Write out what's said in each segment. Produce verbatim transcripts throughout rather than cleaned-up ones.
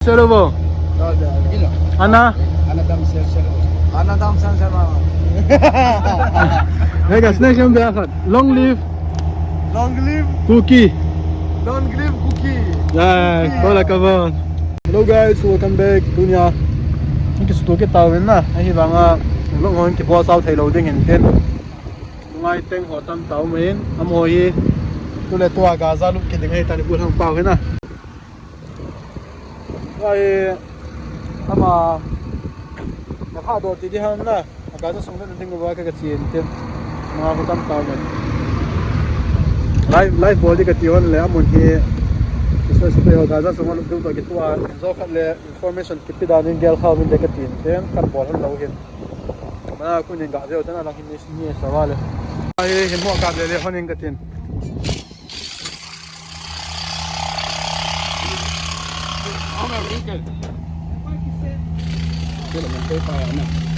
Sir bo. Ana? Ana Damsel Sharma. Ana Damsel Sharma. Hey guys, next yang biya khat. Long live. Long live. Kuki. Long live Kuki. Yay, kola kabon. Hello guys, welcome back. Tunia. Kisuto kit tauvin na. Ahivanga vlog hung kibol sao thei lou ding hin tin. Lungai teng ho tam taumin. Amaho hi. Tule tua Gaza lut kit ding ahi tani bul hang pau hin na. Ai, ama, na pha do ti di ham na. Gaza sung na ding ba ka ka chin tin. Ma ko tam taumin. Live, live bol di ka ti hon le amun hi. Isa sa pe Gaza sung lut ding to kitua. Zo khat le information kipe dan in gel kha min de ka tin tin. Kan bol hon lou hin. Ma kunin ga veu tan lang hin ni ni sa va le. Ai, hin mo ka le le hon in ka tin.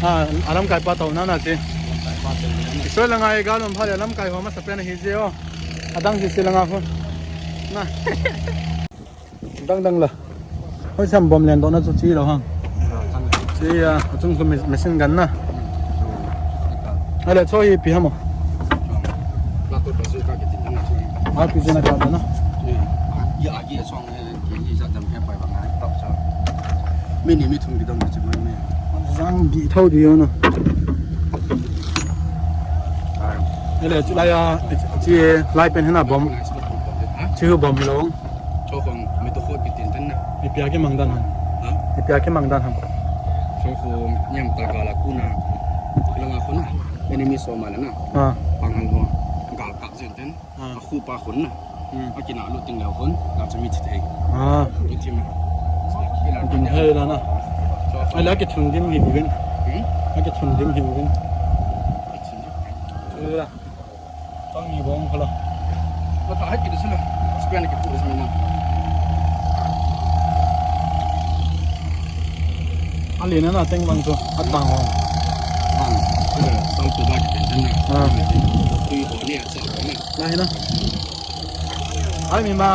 Ah, alamkai pa tau na na si. Isoi la ngai galon phale alamkai ho masa pen hi je o. Adang si si la nga ho. Na. Dang dang la. Hoi sam bom len do na chu chi lo hang. Chi a, achung khu machine gun na. Ale cho hi pi hamo. Plato bazooka kiti na chu. Ah, pi je na ka na. Ya, ya, chong. Mini mi thum kidom chi mai me. Jang di thau di yo na. Ele chu lai a, chi lai pen hina bom. Chi hu bom hi lo. Cho khong mi to khot kitin tan na. Mi pia ke mang dan han. Ha? Mi pia ke mang dan han. Cho khong niam ta ga la ku na. Langa khu na. Enemy so ma la na. Ha. Pang han ho. Gal kap jen tan. Ah. A khu pa khun na. Hmm. A kina lu ting leu khun, la chu mi thi thei. Ah. Mi thi ma. Ding hei la na. Ai la ke thun dim hi uvin. Hmm? A ke thun dim hi uvin. Chu la. Chang ni bong khala. Ko ta hai ki du sila. Spend ki pu sila na. Ali na na teng bang chu. At bang ho. Bang. Sang tu ba ki ten na. Ah. Tui ho ni a sa na. Lai na. Ai mi ma,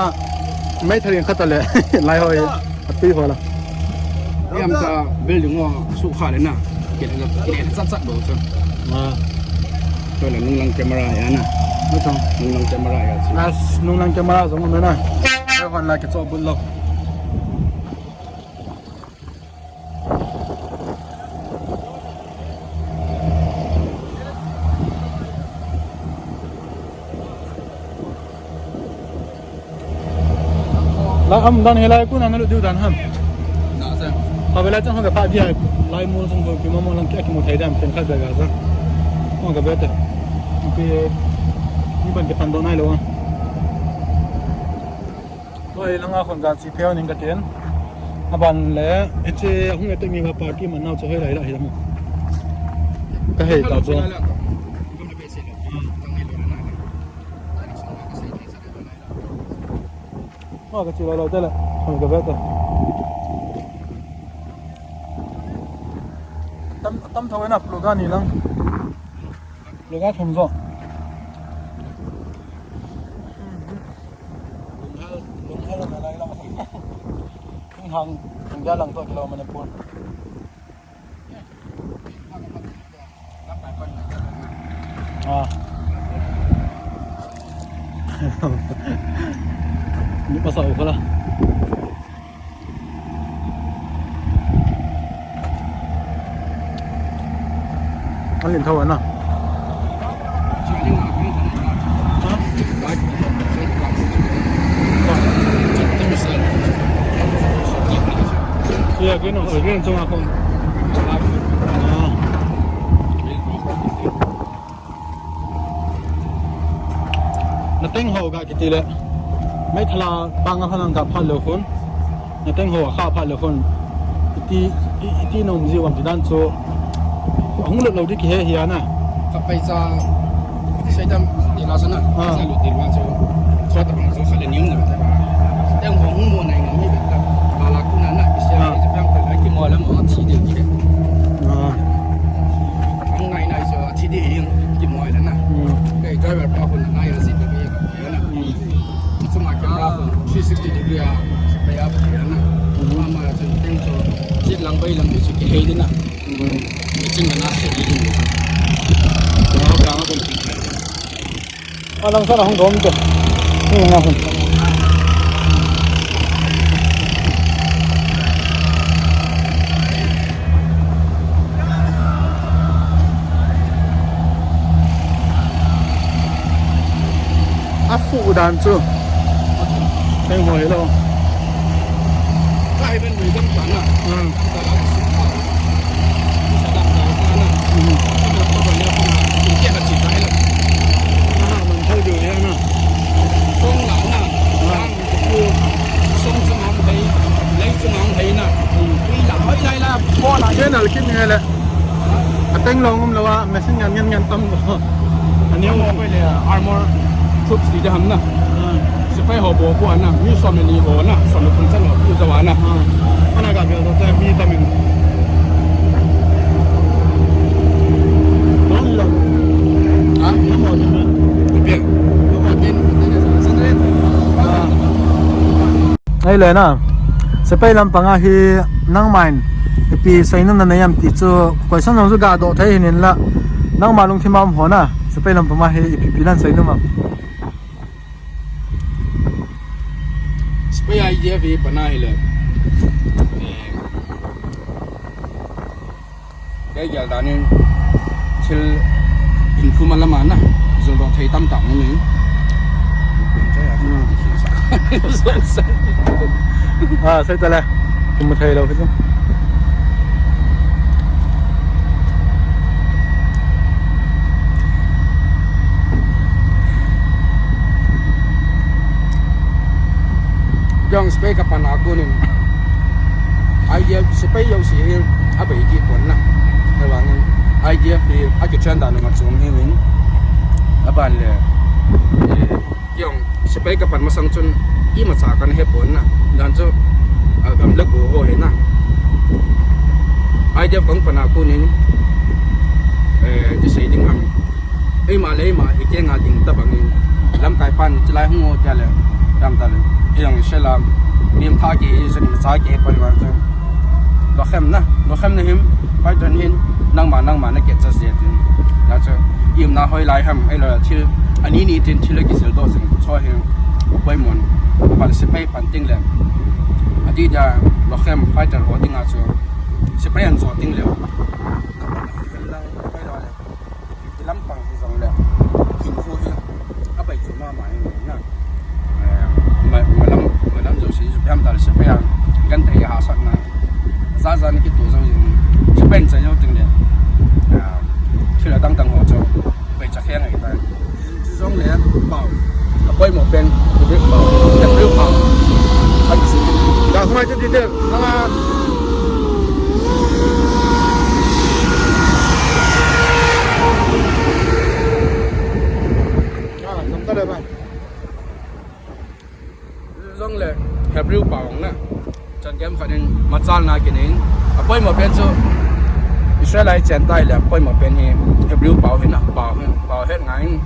mai thari khat le, lai hoi, atui ho la. Yam ta building ho su kha le na, ke le, ke le chat chat bo chu. Ah. Ko la nung lang camera ya na. Mo chang. Nung lang camera ya chu. As, nung lang camera jong na na. Ai hon la ke cho bul lo. La am dan helai kun ana lut diu dan ham. Na sa. Ka vela chang ka pa dia lai mol chang ko ki mama lang ki mu thai dam ken kha ga ga sa. Ko ga bete. Ki ni ban ke pan do nai lo. Hoi, langa khun jan si pheo ning ka tin. Aban le, hiche hung e te mi va party man nau chu hoi lai la hi mo. Ka hei ta chu. Ma ka chi lo lo te le, hoi ka ve te. Tam, tam thau na, pluga ni lang. Pluga thum jo. Lunghal, lunghal na lai lang. Hing hang, hing dia lang to kilo Manipur. Ah. Ni pasal ko la. An len thou ana. Iya, kino, kino chunga khom. Ah. Na teng ho ga kiti le. Mai thala panga phanang ga pha lo khun. Na teng ho kha pha lo khun. Iti, i-, iti nom ji wam ti dan chu. Hung lo lo di ki he hi ana. Ka pai cha. Sai dam ti la sana. Ah. Sa lo ti la chu. Chu ta bang chu sa le niu na ta. Teng ho hung mo nai ngam ni ta. Ba la ku na na ki se. Ah. Ki mo la mo thi de ki. Ah. Ang nai nai so thi di ing ki moi la na. Hmm. Kei driver pa ko na nai a si pe pe ya na. Hmm. Chuma camera ko three sixty degree a pe ya pe ya na. Hmm. Ama chu Lam chu kihei ding a. Ching na se ding. Alang sana hung dom te. Hung na hung. A fu dan chu. Teng ho hi lo. Ka hi ben lui dam ta na. Hmm. Ka la si pa. Sa dam ta na. Hmm. Ka la pa ba ya pa. Ki ka chi ta hi lo. Aha, man thau jo ya na. Song la na. Hmm. Song chu nang thei, lei chu nang thei na. Tui la, hoi lai la, po la. Channel kim he le. Ateng long um lo a, machine ngan ngan ngan tam lo. Ani mo ko le armor troops ti de ham na. Hmm. Sepai ho bo ko na, mi som ni ho na, som ni kun chan ho ku jawa na. Hmm. Ana ga bel to mi tam in. Long lo. Ha? Mo ni. Bia. Mo ni. Ah. Ahile na, sepai lampang a hi nangman ipi seinom nanei am ti chu question jong chu gadoh thei hih in la, nangma lungthim a um ho na, sepai lampang a hi ipi ipi nan seinom am? Sepai a hi ahi pa na hile. Eh, Kei gel dan in thil in khu ma lama na, zul doh thei tam tam ni. Hmm. Ah, sei ta le. Kimu thei lo hi chu. Jong sepai ka pan a kon in. Idea sepai jouse hi abei ti pon na. Ahivangin idea hi akichen dan nga chom hi min. Aban le. Eh, jong sepai ka pan masang chun imacha kana he pon na. Dan chu, ah, gam le go ho hi na. Idea kong pan a kon in. Eh, ti sei ding ham. Eima le eima, i kenga ding tabang in, lamkai pan, chilai hung o tia le, tam ta le, i jong i sela, mi em tha ki, i jong i cha ki, parivar chu. Lokhem na, lokhem na him, fighter hin, nangma, nangma na ke cha se tin. Ya chu, i umna hoi lai ham, ei lo thil, ani ni tin thil ki sel do sing, cho hin, poimon, pan sepai pan ting le. Ati dia, lokhem fighter ho ding a chu, sepai an cho ting le. Lang, ei lo le. Ipi lampang hi jong le, hinkho hi, abai chu mama hi na. Eh, ma, malam, malam jouse chu phem tal sepai a, genthei hahsatna. Za za na kito jong jing, sepai in chai jong ting le. Ah, thil adang dang ho chu, bai cha khe ngai ta. Chu jong le, pau. Apoimo pen, Hebrew pau. Hebrew pau. Ka hmai chu detail. Nanga. Ah, jong ta le bai. Jong le Hebrew pau na. Chan kem khat in machalna kinei. Apoimo pen chu Israel a i chen tai le apoimo pen hi Hebrew pau hi na. Pau hi. Pau het ngai,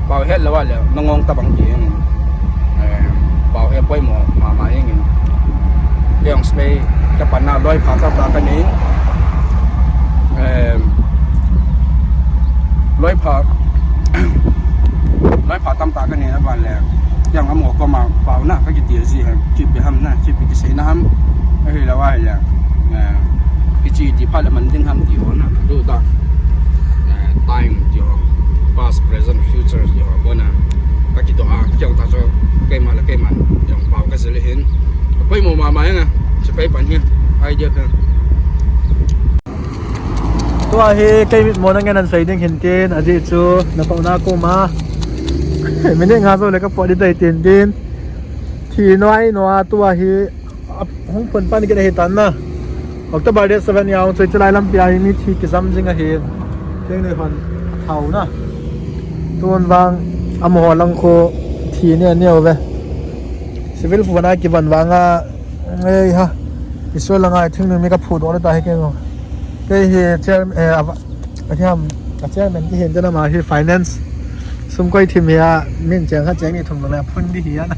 pau het lou a le, nangong tabang ti, eh, pau het poimo mama jeng in. Kei jong sepai, ka pan a loipha tamtah ka nei, eh, loipha, loipha tamtah ka nei na ban le, kei jong amaho koma pau na, ka kiti ji he, kipe ham na, kipe kisei na ham, ahilou a hile, eh, kichi ti pha le man ding ham ti ho na, du ta. Eh, time ti ho, past, present, future ti ho, bona, ka kito a, kei jong ta chu, keima le keima, jong pau ka jil hin. Poimo mama jeng a, sepai pan hi, idea ka. Tua hi, kei mit mo na ngen an sei ding hin tin, ajeh chu, na pau na koma. Minute nga jo le ka pot ding tai tin tin. Thi noi no a tua hi, Ap-, hung phun pan kit ahi tan na. October date seven a hung choi chilai lampi a hi mi thi kijam jing ahi. Teng ni hon thau na. Tun vang amaho lang khu thi ni ani uve. Civil phun a kivan vang a, ei ha. Israel langa thing ni mi ka phu do ta hi kei ngo. Kei hi chair, eh, ava, a thiam, a chairman ki hin dena ma hi finance. Sum koi thim hi a, min cheng kha cheng ni thum na phun di hi a na.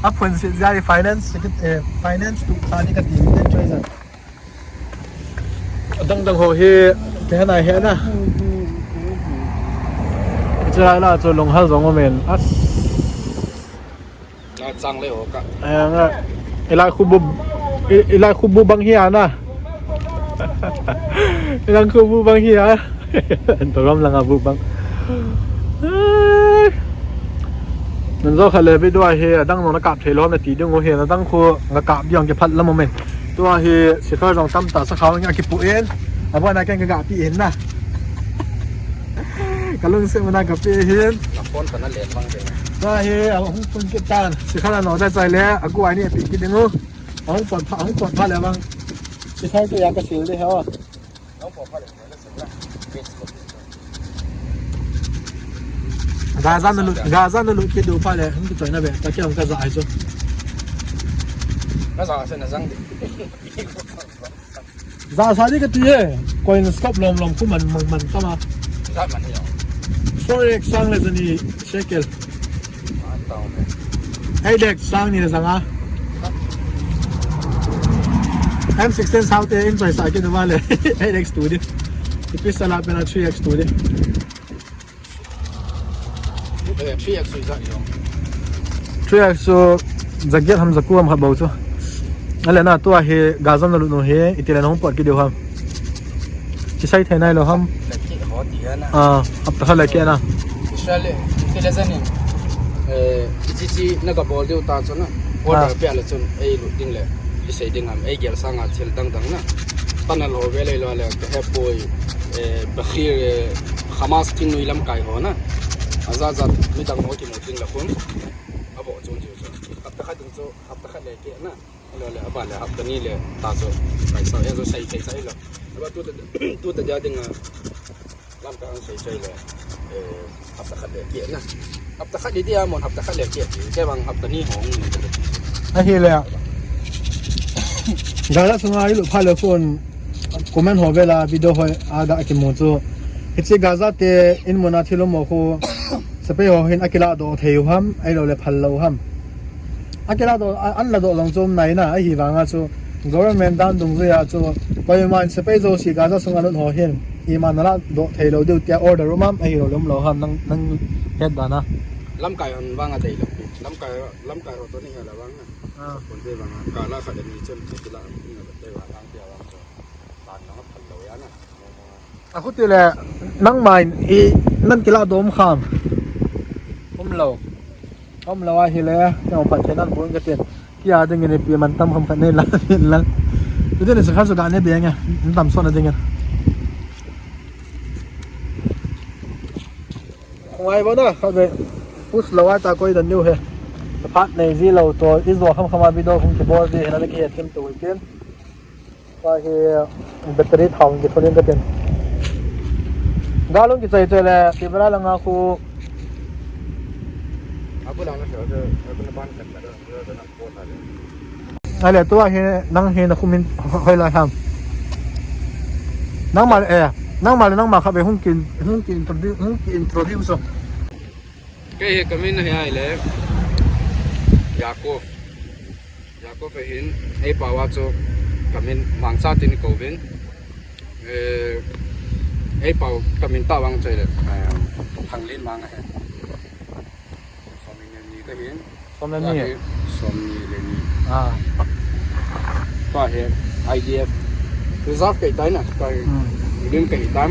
A phun si jari finance, eh, finance tu kha ni ka ti ni choi sa. Dang dang ho hi, ke na he na. Chai la chu long hal jong men. As. Na chang le ho ka. Aya nga. Ilai khu bu, i-, ilai khu bu bang hi ana. Ilai khu bu bang hi a. An to ram langa bu bang. Ai. Nan jo kha le video a hi adang nona kap thei lou na ti ding u hi na dang khu nga kap diang ke phat lam men. Tua hi sikhar jong tam ta sa khau nga ki pu en. Abo na ken ka ga pi en na. Ka lung se mana ka pi hin. Na phone ka na len bang de. Tua hi a hung phun ki tan. Sikhar no da chai le a ku ai ni pi ki ding u. A hung pon pha, a hung pon pha le bang. Sikhar tu ya ka sil de ha. Gaza na lut, Gaza na lut ke do pha le, hum ki choi na be, ta ke hum ka za ai chu. Na za se na zang de. Za sa di ka ti e, coin scope lom lom khu man, man, man ta ma. Za man yo. Forex sang le zani shekel. Eight X sang ni le zanga. M sixteen sao te in paisa ke numa le. Eight X tu di. Ipi sala pena three X tu di. Eh, three X tu za yo. Three X tu za giat ham za ku ham kha bou chu. Ale na tua hi Gaza na lut nu hi, iti le na hung pot ki deu ham. Kisai thei nai lou ham. Laki ho ti na. Ah, hapta khat le ke na. Israel, ti le zanin. Eh, ichi chi na ka bol deu ta chu na. Order pe le chun ei lut ding le. Isei ding ham, ei gel sanga thil dang dang na. Panel ho ve le lou le ka he poi. Eh, Bahrain, eh, Hamas thingnoi lamkai ho na. Aza za mi dang ho ki mu ding le khun. Abo chun ji chu. Hapta khat ding chu, hapta khat le ke na. Lo le, aba le, hapta ni le, ta chu, kai sa, ya chu sei, sei, sei lo. Aba tu te, tu te dia ding a, lam ka ang sei, sei le, eh, hapta khat le, ke na. Hapta khat ni dia mon, hapta khat le, ke, ke bang hapta ni hong ni. Ahi le. Gaza sunga ilu pha le phone, comment ho vela, video ho, aga ki mu chu. Hichi Gaza te, in muna thilo mo khu, sepai ho hin akila do thei u ham, ai lo le phal lo ham. Akila do, a, an la do long chom nai na, ahi vanga chu government dan dungjuia chu koiman sepai jouse Gaza sunga lut ho hin iman na la do thei lo diu tia order um am, ahi lo lom lo ham nang, nang het dan a. Lamkai hon vanga dei lo. Lamkai, lamkai ho to ni he la vanga. Ah. Kon dei vanga. Ka la kha de ni chun kila am ni la dei vanga ang tia vang chu. Tan na phal lo ya na. A khu ti le, nangma in i, nan kila dom kham. Um lo. Um lo ahi le, nang phat thei nan bun ka tin. Kia ding in ipi man tam kham khat nei la, nei la. Tu tin sa kha su ga ne be nge, tam so na ding in. Khungai bo na, kha be. Push lo ai ta koi dan diu he. Phat nei ji lo to, i zo kham kham a video khum ki bol ji he na ki he thim tu tin. Tua hi battery thao in kithon in ka tin. Gal hung kichai chai le, Tibera langa khu. Abu la na sa, abu na ban kan na, na, na, na, na, na. Ale, tua hi, nang hi na khumin, hoi la ham. Nangma le, eh, nangma le, nangma kha be hung kin, hung kin introduce, hung kin introduce so. Kei hi ka min hi ahile Yaakov. Yaakov ahin, ei pau a chu ka min Mangcha tin i kouvin. Eh, ei pau ka min tah vang chu ahile, eh, Thanglin Mang ahi. Somni le ni ka hin. Somni le ni. Ahi, somni le ni. Ah. Tua hi I D F reserve kei tai na, tua hi. Hmm. Lim kei tai.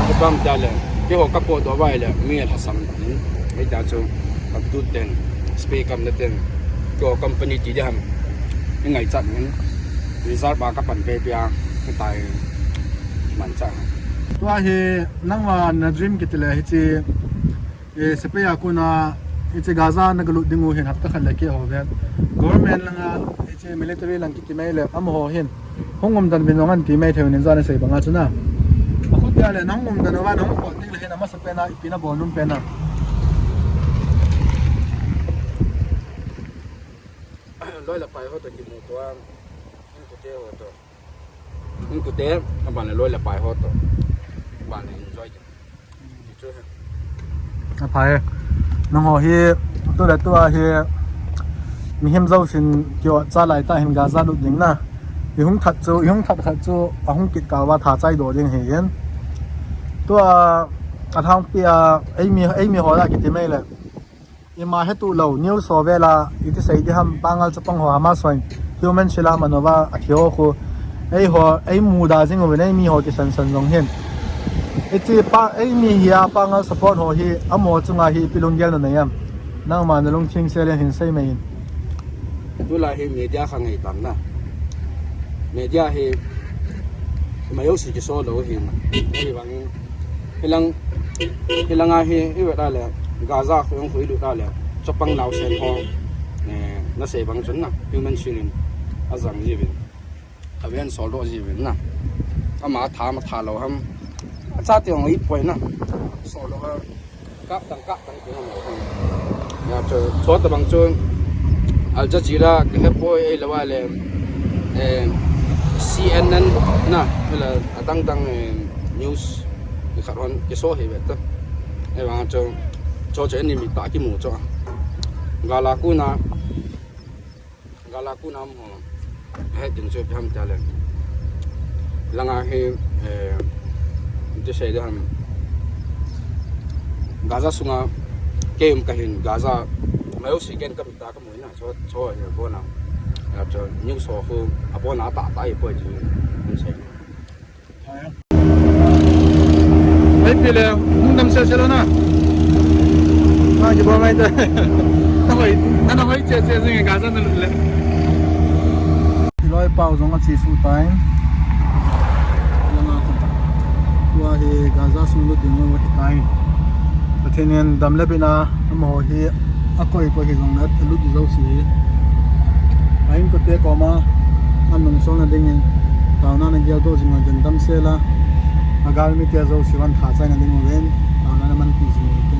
Ka pam ta le, keiho ka potdoh uva le, mi lhasam in. Hita chu, ka tu ten, spray kam na ten, keiho company ti ding ham. I ngaichat in, reserve a ka pan pe pia, ka tai mancha. Tua hi, nangma na dream kiti le, hichi, Eh, sepai a kona, hiche Gaza na galut ding u hin hapta khat le keh ho ven. Government langa, hiche military lang kiti mai le, amaho hin. Hung umdan uvin jong an ti mai thei un in jan a sei banga chu na. Akhutia le, nahung umdan uva, nahung pot ding le hin, amasapen a, ipi na bol nom pen a. Loi le pai ho toh kimu tua, inkote ho toh. Inkote, aban le loi le pai ho toh. Aban le enjoy. Aphai. Nangho hi, tu le tua hi, mihem jousen kio cha lai tah hin Gaza lut ding na. I hung that chu, i hung that khat chu, ahung kit kah uva tha chai doh ding ahi in. Tua, alhangpi a, eimi, eimi ho la kiti mai le. Ima hetu lou, news ho vela, iti sei di ham, Pangal chapang ho Hamas hon, human shield a man uva, athi ho khu. Eiho, eimu da jing uvin, eimi ho kisan san jong hin. Hiche pa, eimi hi a Pangal support ho hi, amaho chunga hi ipi lunggel nanei em. Nangma nalungtheng sel in hin sei mai in. Tulai hi media kha ngei tam na. Media hi, ima jouse kiso lou hin. Hivang, hilang, hilang a hi, i vet a le, Gaza khu jong khu i lut a le, chapang naosen ho, eh, nasei bang chun na, human shield in, ajang jiuvin. Aven sol doh jiuvin na. Ama tha, ama tha lou ham. Achate jong i poi na. Sol doh a. Kap tang, kap tang ti ham lou ham. Ya, chu, chu tabang chu Al Jazeera ka he poi, ahilou le, eh, C N N na, ahilou, adang dang, eh, news khat hon kiso hi ve ta. Ahivang chu, chu chu eini mit tah kimu chu. Gaza kona Gaza kona um ho. Ahet ding chu ipi ham tia le. Langa hi, eh, iti sei di ham. Gaza sunga kei um kahin Gaza. Mai u si ken ka mit a ka mu na. Chu, chu hi abona. Ya chu news ho khu abona tah tah hi poi ti. Hin sei. Hei, pi le, hung dam sese lou na. Ma, kibol mai te. Na hoi, na, na hoi che che jing Gaza na lut le. Loi pau jong ache suh tai. Langa khu. Tua hi Gaza sung lut ding lou ahi tai. Pathen in dam le bina. Amaho hi akoi koi hijongle alut jouse hi. A inkote koma anung solna dingin taona ana geldoh jing uva, den damsel a, agalmite jouse vang tha chaina ding uvin taona ana manpi jing uvin te.